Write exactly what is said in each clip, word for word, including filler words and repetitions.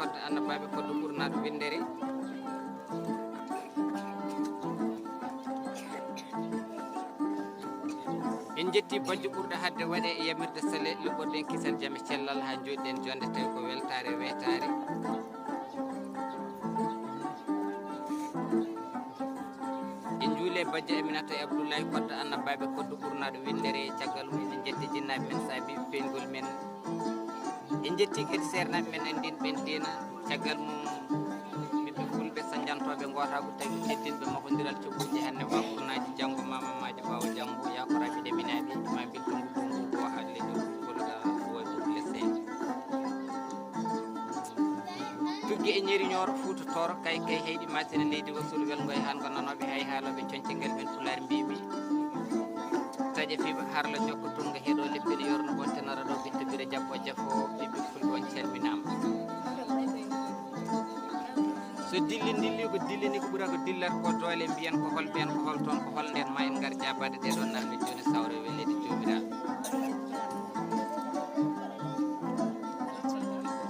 Kodda Annabaaɓe, Koddo Ɓurnaaɗo winndere. En njetti bajjo ɓurɗo hadde waɗe e yamirde sale, luɓɓoɗen kisal jam e cellal haa njooɗiɗen joonde tawi ko weltaare weetaare. En njuule bajjo Aminata e Abdullahi Kodda Annabaaɓe, Koddo Ɓurnaaɗo winndere. Caggal mum en njetti jinnaaɓe men saabi peñgol men. En njetti kadi seernaaɓe men anndin ɓen diina. Caggal mum ɓiɓɓe fulɓe sañjantooɓe ngootaagu tawi teddinɓe makondiral coɓuuji hannde ma kurnaaji janngo ma mamaaji ɓaawo janngo yakoraaɓe ɗeminaaɓe ma mbilto ngu ɗo ngu ɗo haa leydi kolga woyɓe lesseede. Tugge e ñeeri ñooro Fuuta Tooro kay kay heyɗi maasina leydi wasul welngo e haan ngo nanooɓe hay haalooɓe coñce ngal ɓen pulaar mbiimi. Taƴa fiɓa harla jokko tunga heɗo leppel yorno bonte nara ɗo bitta bira jabbo jafo ɓiɓɓe fulɓe on calminaama. So dilli dilli ko dillini ko ɓura ko dillat ko doole mbiyen ko hol ɓeen ko hol toon ko hol nden ma en ngar jaabade ɗe ɗon nalɓe jooni sawre welede joomiraaɗo.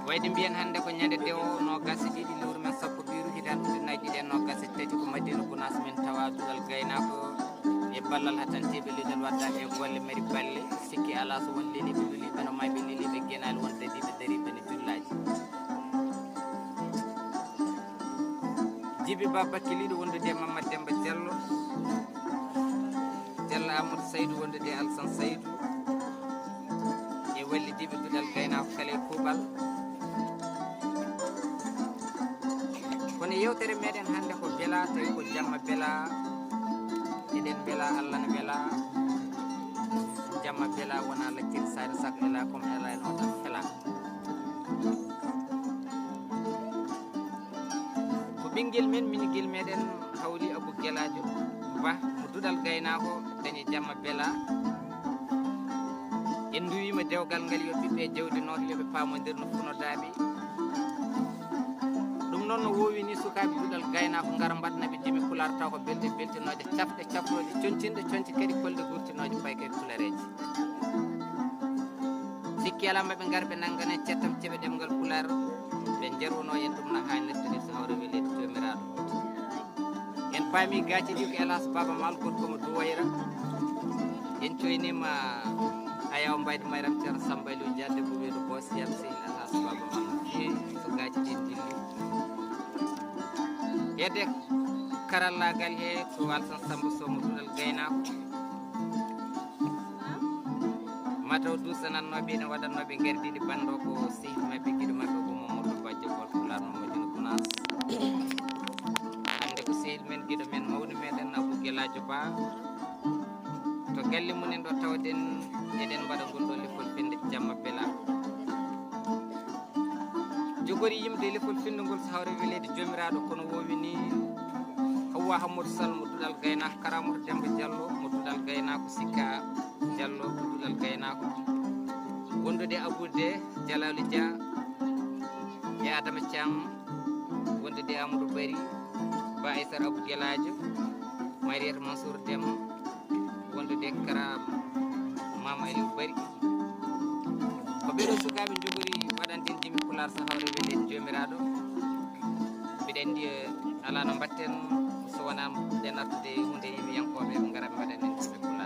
Wayde mbiyen hannde ko ñande dewo noogas e ɗiɗi lewru men sappo ɓiru hitaande ujunnaji ɗiɗi e noogas e tati ko Madina Gunaas men tawa duɗal gaynaako e ballal hatanteeɓe leñol wadda e golle mari balle sikki alaa so won leliiɓe luliiɓe no mayɓe leliiɓe genaali won dadiiɓe dariiɓe no jullaaji. Jibi Ba Bakkiliiɗo wondude e Mamad Demba Diallo, Diallo Amadou Saydou wondude e Alsan Saydou, e wallidiiɓe duɗal gaynaako kala e kuuɓal. Kono yewtere meɗen hannde ko bela tawi ko jamma bela. Eɗen bela Allah no wela. Jamma bela wona lacciri sare sago ela comme ela e nota fela. Ko ɓinngel men minigel meɗen hawli Abou Geladio Ba mo duɗal gaynaako dañi jamma bela. En nduwima dewgal ngal yo ɓiɓɓe jawdi noto yoɓe pamodir no funodaaɓe. Ɗum noon no wowi ni sukaaɓe duɗal gaynaako ngara mbaɗana ɓe jimi pulaar taw ko belte beltinooje cafɗe cafrooje concinɗe conci kadi kolde gurtinooje paykay pulareeji. Sikki alaa maɓe ngar ɓe nanngana cettam ceɓe ɗemngal pulaar ɓe njarwuno en ɗum na haanirta ni so hawre weleede joomiraaɗo. En paami gaaci ɗi ko Elas Baba Maal gorko mo Duwayra. En coynima Ayaw Mbaydi Mayram Ceerno Samba Aliou Diadde mo weedu Boos Yam Sehil Elas Baba Maal. He so gaaci ɗin dilli. Hedde karallaagal he ko Alsan Samba Sow mo duɗal gaynaako. Mataw duusanannooɓe ene waɗannooɓe ngardiiɗi banndo ko sehil maɓɓe giɗo maɓɓe ko Mamadou Ba Jogol Pulaar mo Madina Gunaas. Hannde ko sehil men giɗo men mawni meɗen Abou Geladio Ba. To galle mum en ɗo tawɗen eɗen mbaɗa ngol ɗo lefol fende jamma bela. Jogori yimde lefol fende ngol so hawre weleede joomiraaɗo kono wowi ni Hawwa Hammadou Sall mo duɗal gaynaako Karamoto Demba Diallo mo duɗal gaynaako sikka Diallo ko duɗal gaynaako wondude Abou de Jalalu Dia e Adama Thiam wondude Amadou Bari Ba Aysar Abou Geladio Mariata Mansour Dem wondude Kara Mama Aliou Bari ko ɓeɗo sukaaɓe jogori waɗanten jimi pulaar so hawre weleede joomiraaɗo mbiɗa anndi alaa no mbatten so wonaa ɗen artude hunde yimiyankooɓe ɓe ngara ɓe mbaɗanen jimi pulaar